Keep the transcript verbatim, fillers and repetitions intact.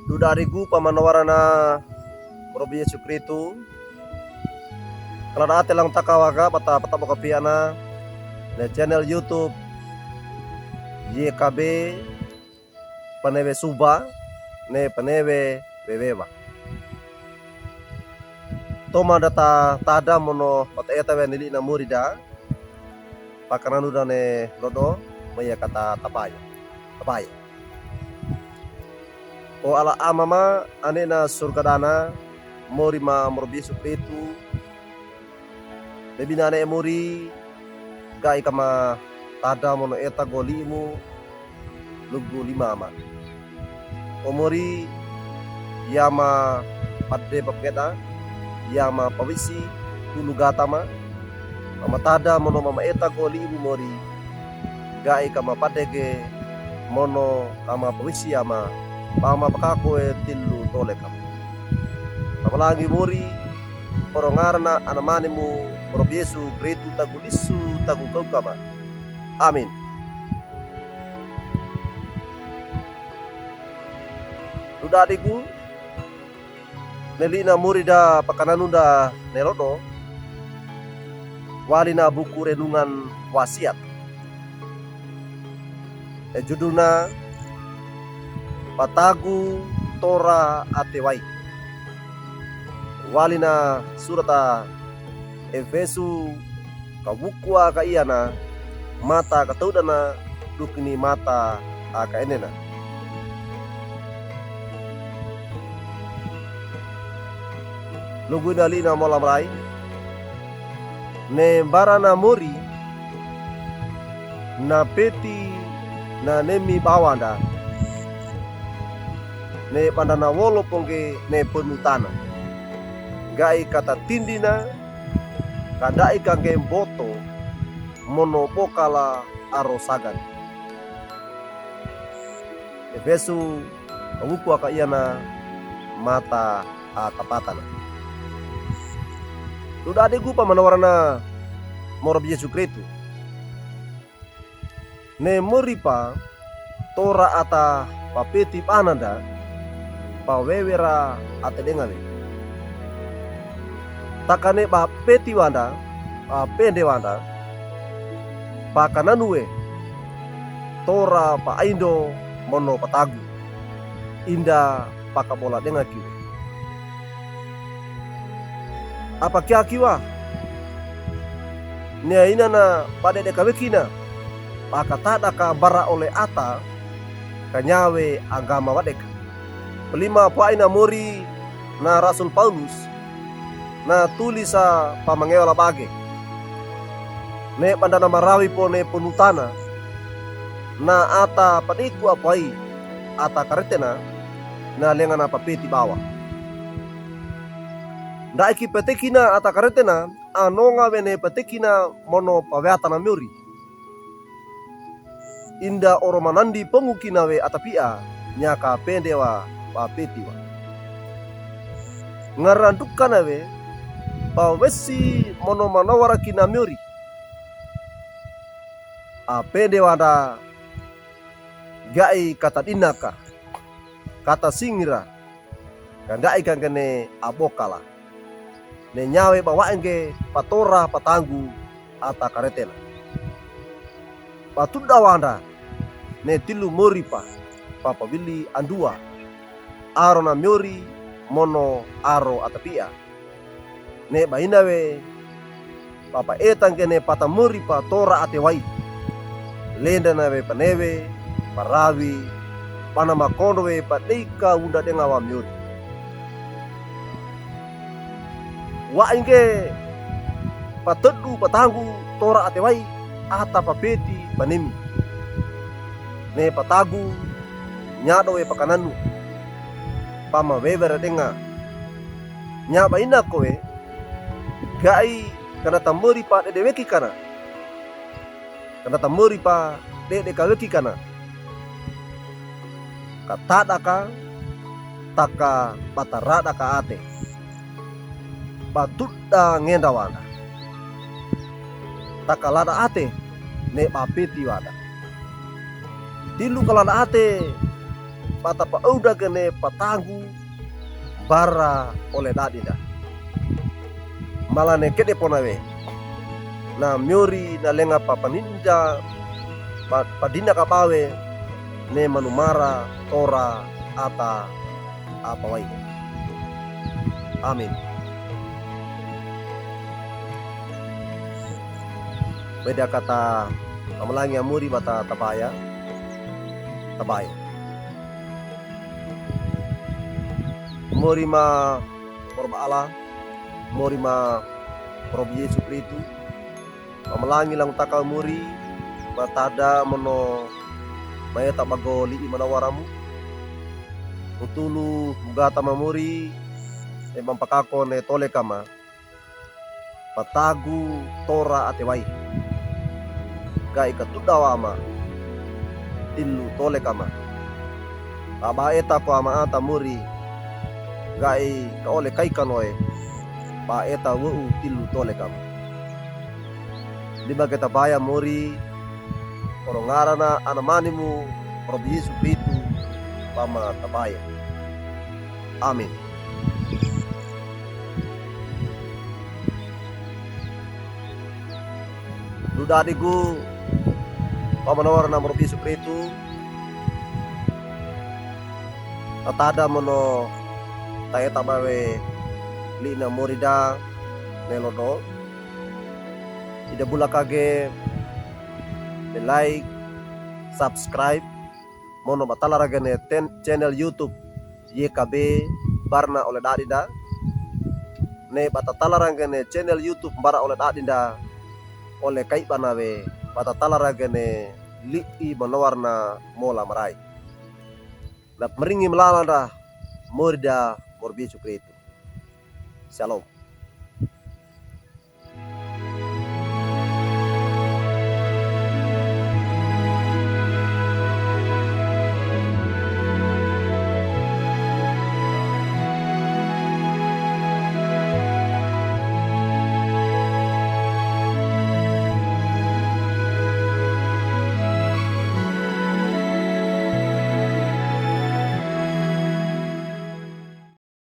Dudadigu pamanawarana mo Robi Yesu Kristu. Kaladaate langtaka waga bata patabokapiana ne channel YouTube Y K B Penewe Suba ne Penewe Wewewa. Toman data tada mono bata eta we ne li'na mori da. Pakananu da ne lodo, maya kata tapaya. Tapaya. O Ala Ama ma, Ane'na surga dana, mori ma mo Robi Yesu Kristu. Bebina ne mori, ga'i kama tada mono eta go li'mu, lugu lima ama. O mori, ya ma pade papageda, ya ma pawisi, tulu gata ma, mama tada mono mama eta go li'mu mori, ga'i kama padege, mono kama pawisi ama, pama pakako e tilu tole kama. Pamalangi mori, poro ngarana anamanimu, poro Yesu Kristu tagu lisu, tagu kau kama. Amin. Dudadigu, ne li'na mori da pakananu da ne lodo, walina buku renungan wasiat. E judulna, Patagu Tora Ate Wai. Walina surata Efesu kawuku a kaiyana, mata katoudana, dukini mata a kaenena. Lugu ina li'na mola marai, ne mbarana mori, na peti na nemi bawanda, ne bandana wolo pongge ne penutana. Ga'i katatindina, ka da'i kangge mboto, mono bokala aro sagan. Efesu kawuku a kaiyana, mata a kapatana. Dudadigu pamanawarana mo Robi Yesu Kristu. Ne mori pa tora ata papeti bananda, pawewera ate denga we. Takane papeti wanda, papende wanda, pakananu we, tora paindo mono patagu, inda pakabola denga kiwe. Apakiakiwa, ne ainana padedeka wekina, pakatadaka bara ole ata, kanyawe anggama wadeka. Pelima pwa'ina mori na Rasul Paulus, na tulisa pamangewa labage. Ne bandana marawi po ne penutana, na ata padiku apwai, ata karetena, na lengana papeti bawa. Da'i ki petekina ata karetena, anonga we ne petekina mono paweatana miori. Inda oro manandi pongu kina we ata pi'a, nyaka pende wa papeti wa. Ngarandukana we, pawesi mono manawara kina miori. Apende wanda ga'i katadinaka, katasingira, ka da'i kangge ne abokala. Ne nyawe bawa'enge patora patanggu ata karetena. Patuda wanda, ne tilu mori pa, papawili andua. Aro na miori, mono aro ata pi'a. Ne baina we, papaeta ngge ne patamori patora ate wai. Lendana we panewe, parawi, pana makondo we padei ka wunda denga wa miori. Wa'inge patedu patanggu tora ate wai, ata papeti panemi. Ne patagu, nyado we pakananu, pamawewera denga. Nya baina ko we, ga'i kana tamori padedeweki kana. Kana tamori padedekaweki kana. Katadaka, taka batarada ka ate. Batuda ngenda wanda. Taka lada ate, ne bapeti wanda. Tilu kalada ate, bata paowda gene patagu bara ole dadinda. Malane kede pona we. Na miori na lenga papaninda pa-, padina kabawe ne manumara tora ata apawayi. Amin. Beda kata pamalangi a mori bata tabaya. Tabaya. Mori ma Probo Allah, mori ma Probo Yesu Kristu, pamalangi langtaka mori, matada mono maeta bago lii manawaramu. Utulu mugata mamori, e mampakako ne tole kama. Patagu tora atewayi. Ga'i katuda wa ama. Tilu tole kama. Ba, ba eta ko ama ata mori. Ga'i kaole kai kanoe. Ba eta we'u tilu tole kama. Lima keta baya mori. Oro ngarana ana manimu Probo Yesu Kristu. Pama tabaya. Amin. Dudadigu, pamanawarana Probo Yesu Kristu, tatada mono taeta bawe lina morida nelodo. Ida bulakage ne like, subscribe, mono batala ragene ten-, channel YouTube Y K B Barna Ole Dadinda. Ne batatala ragene channel YouTube Barna Ole Dadinda. Ole kai banawe batatala ragene lii manawarana mola marai. Na pamaringi malalanda morida Probo Yesu Kristu. Shalom.